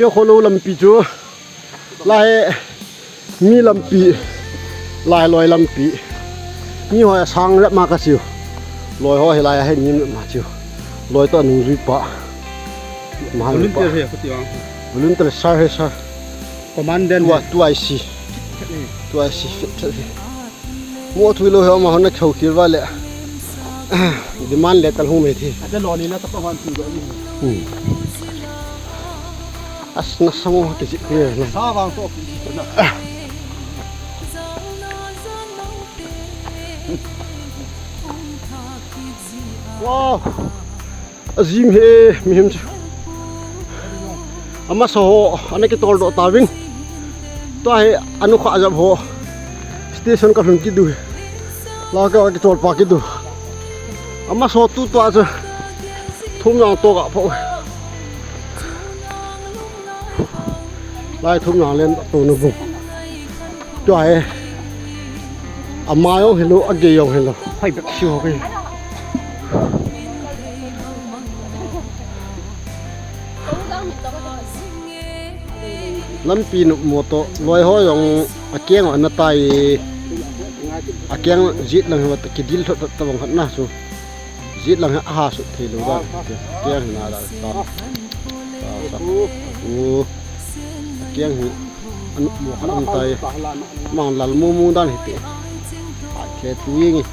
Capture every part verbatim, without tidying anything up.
Kholou lampi chu. Lai mi lampi. Lai loi lampi. Mi ho sang lama ka siu. Loi ho hilai a hi ni ma chiu. Loi to nungjui pa. Mahal pa. Volunteer he, kati ang. Volunteer sir he sir. Commandant. Tua, he. Tua isi. Tua isi. Fit, fit, fit. Mo thui lou he ma hon na khau khil va le. Demand le tal hung me thi. Ate lo ni na ta pa hon tu ga ni. Hmm. As na samo ke ji ke na. Sa vang to pi na. Wow. Ajim he, mihem chu. Amasa ho, ana kitol doh tauvin. Tua hi, anu kha ajam ho. Station ka lhun kit diu. La ka kitol pa kit diu. Amasa ho tu tua chu. Thum yang to ka pho. Lai thum yang len to nu bu. Tua hi. Amai jong hilou, agei jong hilou. Hai bek si ho ke. Lampi nopmo to, loi ho jong akeng ana tai. Akeng jet lang hi ta kidil thot thot tabang khat na chu. Jet lang hi aha sut thei lou dan. Akeng hi na dan ta. Ta, ta. U. Akeng hi anopmo khat ana tai. Mang lal mu mu dan hi te. Atle tu jing e.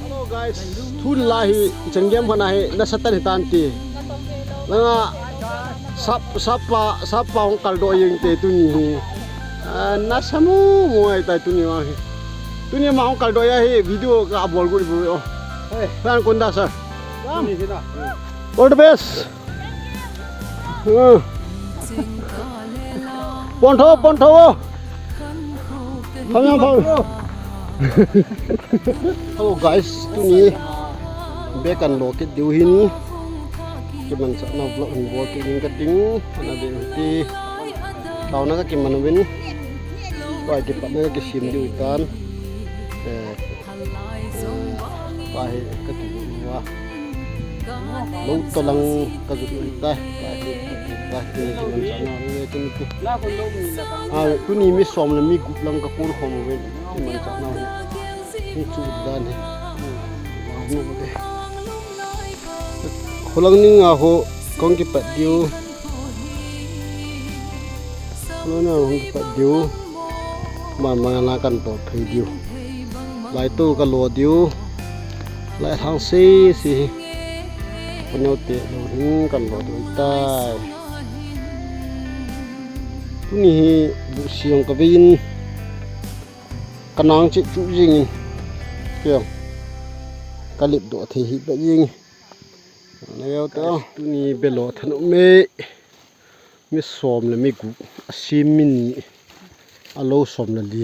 Hello guys, tun la hi, i chan game khana hi, nasatah in hitan ti. Langa, sap, sap pa, sap pa hung kaldoh jeng te tuni hi. Ah, nasa mu, mu ahitai tuni vang hi. Tuni ma hung kaldoh a hi, video ka bol gu bu o. Hey. Fan kunda sir. All the best. Pon tho, pon tho. Hello guys, tuni be kan lo kit diu hin. Kimanchahna vlog hin bol kit ding kating. Ana be ti. Taona ka kiman uvin. Tua kipatna ka kisim diu tan. Eh, Tua hi ka kibu uva. Lou tolang ka jut u tai. Tua hi ka kibu uva. Tuni mi som le mi gup lang ka kun khom uve. Kimanchahna hi. Hung chu dan hi. Kholang ning a ho kong kipat diu. Kholang ning a ho kong kipat diu. Man man a kan to phei diu. Lai to ka lo diu. Lai thang se se. Ka neo te lo hin kan lo diu tai. Tuni hi bu siang ka vein. Ka nang chih chu jing in. Kio. Ka lip do thei hi ba jing. Neo te tuni be lo than um me. Mi som le mi gup, a sim mi ni, a lou som le li.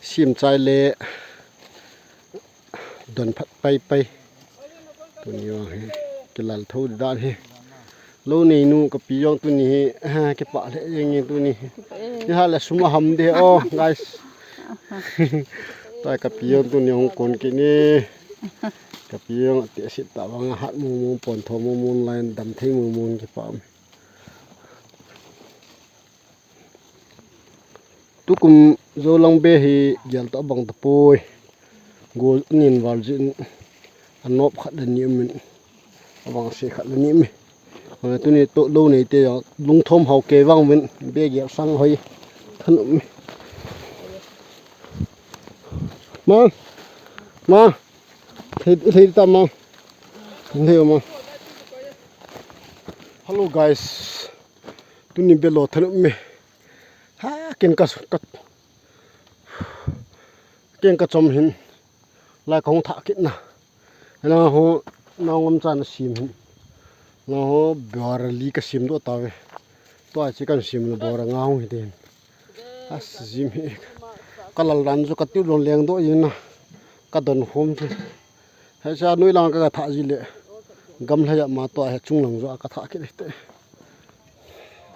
Sim chai le don phat pai pai. Tuni vang hi, kilal tho dan hi. Lou neinu ka pi jong tuni hi, ah, kipah le jeng e tuni hi. Ni ha le sum a ham de o, guys. Tua ka pi jong tuni hung kon kit e. Ka pi jong ati asit ta vang a hat mong mong pon tho mong mong lai dam thei mong mong kipah me. Tukum Zolang be hi gel ta bang ta poi. Go nin val jin anop khat le ni min. Abang se khat le ni mi. Tuni to lou nei te jong lungthom hau ke vang min be gel sang hoi. Than um mi. Ma. Ma. Thei, thei ta ma. Thei ma. Hello guys, tuni belo thanop me. Ha, ken ka, ka, ken ka chom hin. Lai ka hung thah kit na. Na ho, na ngom chan sim hin. Na ho, bora li ka sim doh tave. Tua chi kan sim na bora nga hung hi te hin. As jim hi. Ka lal dan chu ka tiu don leng doh ina. Ka don hom chu. He cha noi lang ka, ka thah ji le. Gam lha ya ma tua he chung lang jo ka thah kit te.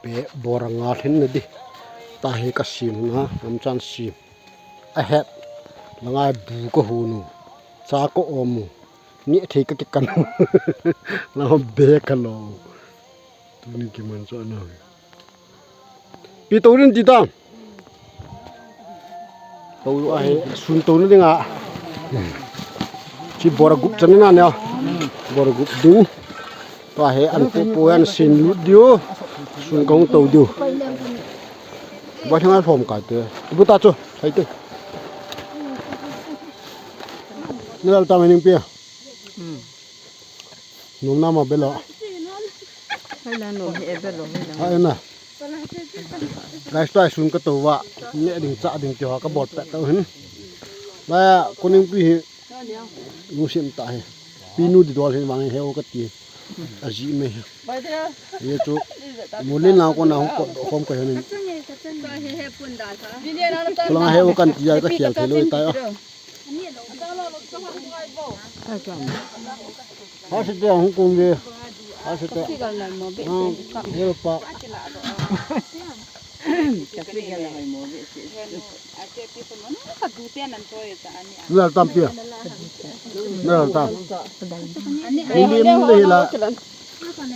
Be bora nga lhin na di. Ta hi ka sim na, ngom chan sim. A het. Langa bu ka hu nu. Cha ko omu. Ni thei ka ki kan. Na be ka lo. Tuni ki man cho na. Pi to rin ti ta. To a he sun to ni nga. Chi bora gup chan na ne. Bora gup ding. To a he an po po an sin lut diu. Sun kong to diu. Ba thang al phom ka te. Bu ta chu. Sai te. Ni lal ta mai ning pi. Nung na ma belo. Hai la nung hi e belo, hai la. Ha, ena. Guys, tua sun ka to va. Ne ding cha ding ti ho ka bol pet to hin. La ko ning pi hi. Nu sim ta hi. Pi nu di dol hin vang he o ka ti. A ji me hi. Ye chu. Mulin na ko na hung ko khom ka hin. Ko la he o kan ti ya ka khial thei lo ta ya. Ha se te hung kong ve. Ha se te. Ah, hello pa. Nal tam pia. Nal tam. Nilim le la.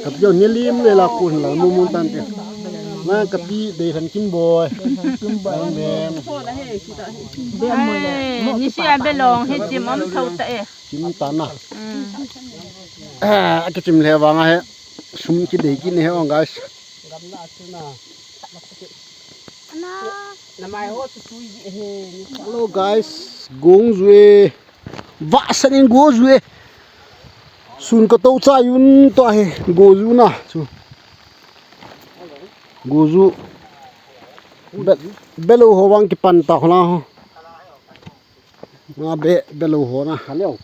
Ka pia nilim le la kun la mu mu tan pia. Na ka pi de han kim boy. Kim boy. Amen. Ai, ni si a belong he chim om tho ta e. Chim ta na. Mm. Ah, ka chim le vang a he. Sum ki dei ki ne he ong guys. Hello guys, gong jue. Va sanin go jue. Sun ka to cha yun to he go ju na chu. Go ju. Be, belo ho vang ki pan ta ho na ho. Ma be, belo ho na. Hello.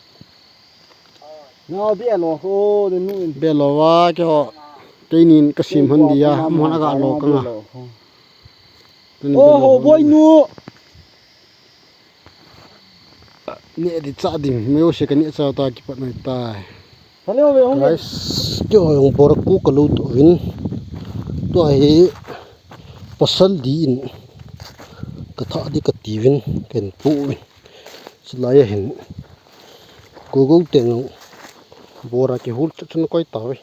Nga be lo ho de nu in. Belo va ke ho. Keinin ka sim hon dia, mo na ga lo ka nga. Tun Oh, belo ho ho boy na. Nu. Ne di cha ding, me o se ka ne cha ta ki pat nai tai. Hello ve hong. Guys, ke ho jong bor ku ka lo to vin. To hi pasal di in. Ka tha di ka ti vin, ken pu vin. Silai a hin. Gogo teng bora kihol chat chan koi ta ve.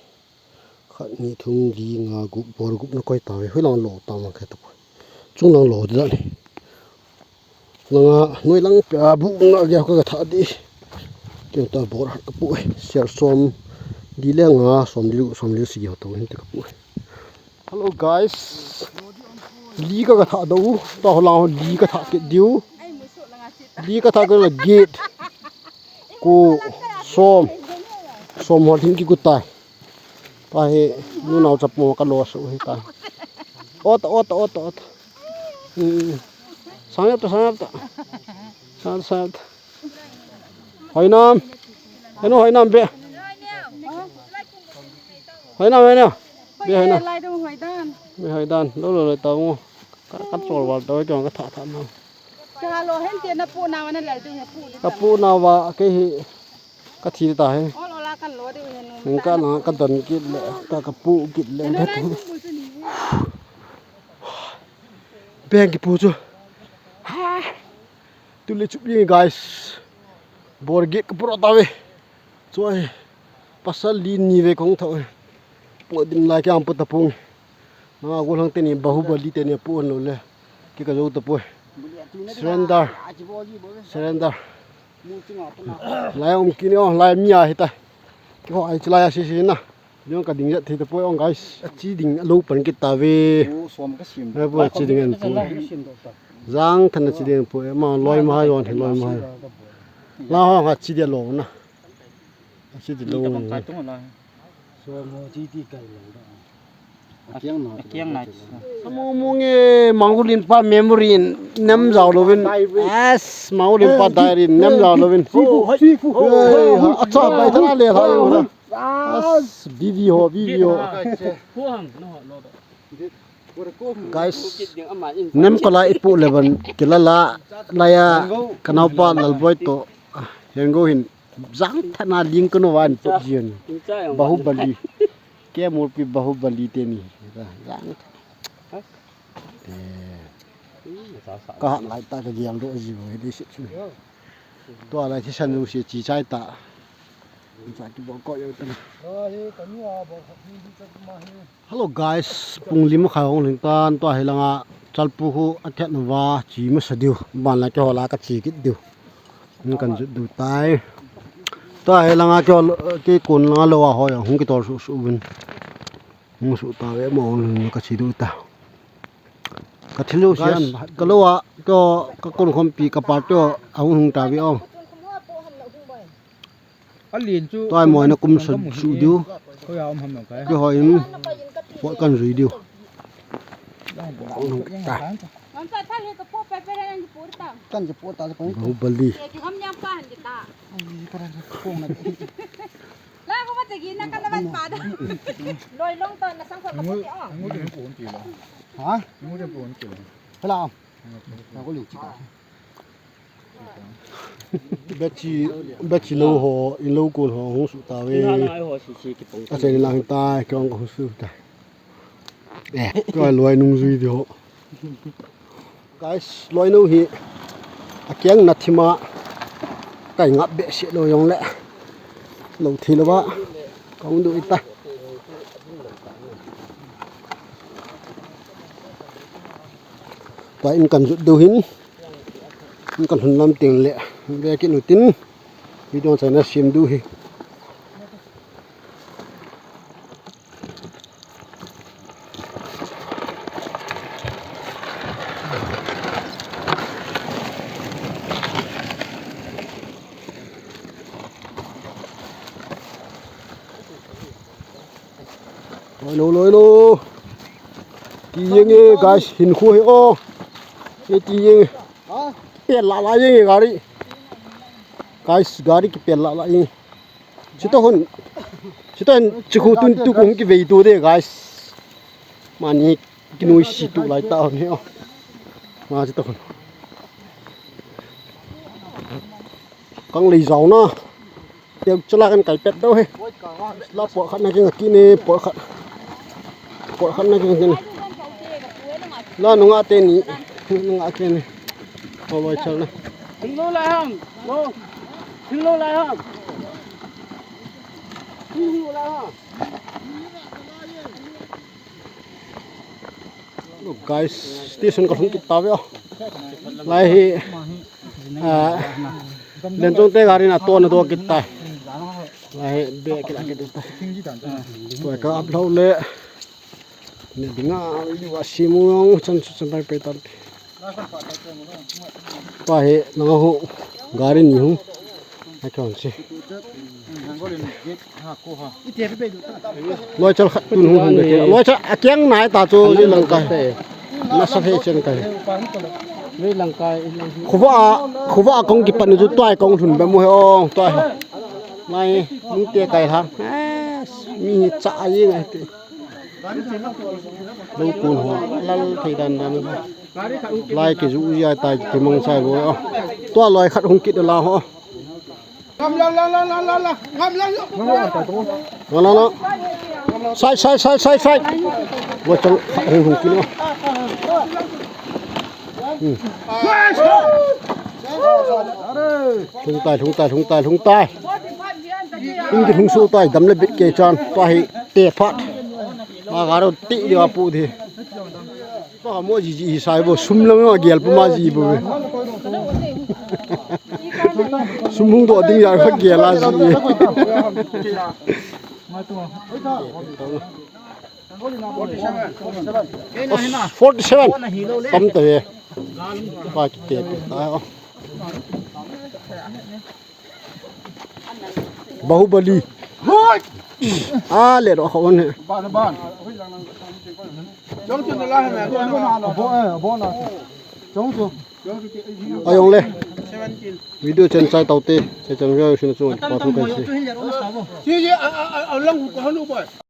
Khat ni thum li nga gup bora gup na koi ta ve. Hui lang lo ta ma khe ta. Chung lang lo di da ni. Langa noi lang pe a bu nga ge ka tha di. Keu ta bora ka pu. Ser som li le nga som li som li si ge to hin te ka pu. Hello guys. Li ka, ka tha do. Ta ho la ho li ka tha ke diu. Li ka tha ke la gate. Ko som. Som ho thing ki ku ta. Ta he nu nau chap mo ka lo so he ta. Ot, ot, ot, ot. Hmm. Sang yap ta, sang yap ta. Sang, sang yap ta. Hoinam. Henu hoinam be. Hoinam, hoinam. Be hoinam. Lai dong hoidan. Be hoidan. Lo lo lo tao ngo. Ka, ka chol wal tao, ka tha tha na. Ka lo hen te na pu na wa na lai dong pu. Ka pu na wa ke hi. Ka thi ta he. Ol ola kan lo ding he nu. Ka na ka don kit le, ka ka pu kit le. Beng ki pu chu. Ha. Tu le chup ye guys. Bor ge ka pro ta ve. Choi. Pasal li ni ve kong tho. Pu din lai ka am pu ta pung. Na go lang te ni Bahubali te ni pu lo le. Ki ka jo ta pu. Surrender. Surrender. Lai um kini o, lai mi a hita. Ki ho ai chilai a si si na. Jong ka ding jat thei ta poi ong guys. A chi ding lo pan kit ta ve. Pu som ka sim. Ai pu chi ding an pu. Jang than a chi ding pu. Ma loi ma yon loi ma. La ho ha chi dia lo na. A chi di lo. Ka bang kai tung la. Som ho chi ti kai lo da. Akiang na. Akiang na. Amu mu nge Mangulin pa memory in nem jao lovin. Yes, Mangulin pa diary in nem jao lovin. Hey, ha, acha bai tha le ha yo na. Yes, B V ho, B V ho. Guys, nem kola ipu levan kilala laya kanaopa Lalboi to. Hengo hin jang thana ling kono van to jian. Bahubali. Ke murpi Bahubali teni. Jang. Eh. Ka hat lai ta ka gial do ji bo hi di sit chu. Tua lai thisan jong si chi chai ta. Cha ki bo ko yo ta. Hello guys, pung li makhai hung lhing tan, tua hi langa chalpu khu akhet nava chi masa diu, ban la keiho la ka chi kit diu. Hung kan jut diu tai. Tua hi langa keiho, kei kon langa lou a hoi hung kitol suh suh uvin. Hung suh ta ve mo hung ka chi diu ta. Ka thil lou sian, ka lou a, keiho, ka kon khompi ka party ho, ahung hung ta ve o. Tua hi moina kum sa su diu. Keiho in pot kan jui diu. Bahubali. Ha? Hala. Bechi, bechi lou ho, in lou kon ho, hung su ta ve. Achen lang ta, kong ko su ta. Eh, ko loi nung jui di ho. Guys, loi nou hi. Akiang na thima. Kai ngap be se lou jong le. Lou thi lou ba. Kong du ita. Tua in kan jut diu hin. Kan hun lam ting le ve kit nu tin video chaina sim diu hi. Loi lou, loi lou. Ti jeng e, guys, hin khu he o. E ti jeng e. Pel la la jeng e gari. Guys, gari kipel la la jeng. Sito hon. Sito hon, chi khu tun tu kong kivei tu de, guys. Mani kinui si tu lai ta hon he o. Ma sito hon. Kang lei jao na. Teu chala kan kai pet dau he. La por khat na king a kine por khat. Por khat na king a kine. La nunga teni. Nunga kine. Ko loi chal na. Thing lou lai ham. Lou. Thing lou lai ham. Thing lou lai ham. Look, guys, station ka lhung kit ta ve o. Lai hi, ah, Lenchong te gari na to na do kit ta. Lai hi be kit a kit ta. Tua ka up lou le. Ne dinga, liwa simu chan chu chan pai pai ta. Tua hi langa hu gari ni hu. Ai kon si. Loi chal khat tun hu hu ke. Loi chal akiang nai ta chu ni lang kai. Na sa phei chen kai. Ni lang kai, ni lang. Khuwa, khuwa kong kipan chu tua kong lhun be mu he o, tua he. Nai, ni te kai ha. Mi cha ai ngai te. Lou kon ho, lal thei dan dan ho. Lai kiju jia tai, kimang sai bo. Tua loi khat hung kit la ho. La, la, la. Sai, sai, sai, sai, sai. Loi chang khat hung hung kit la. Hmm. Lhung tai, lhung tai, lhung tai, lhung tai. Hung ki lhung su tai, dam le bit ke chan, tua hi te phat. Ma garo ti dia pu di. Tua mo ji ji hi sai bo, sum lang ma gel pu ma ji bo. Sum hung do ding ya kha gel a ji. Forty seven. Tam ta ve. Pa ki te ta. Bahubali. A le ro kho ne. Ban ban. Jong chu na la ha na. Abo eh abo na. Jong chu. A jong le. Video chen chai tau te. Che chen video sin chu pa thu kai si. Chi ji a a a lang ko hanu boy.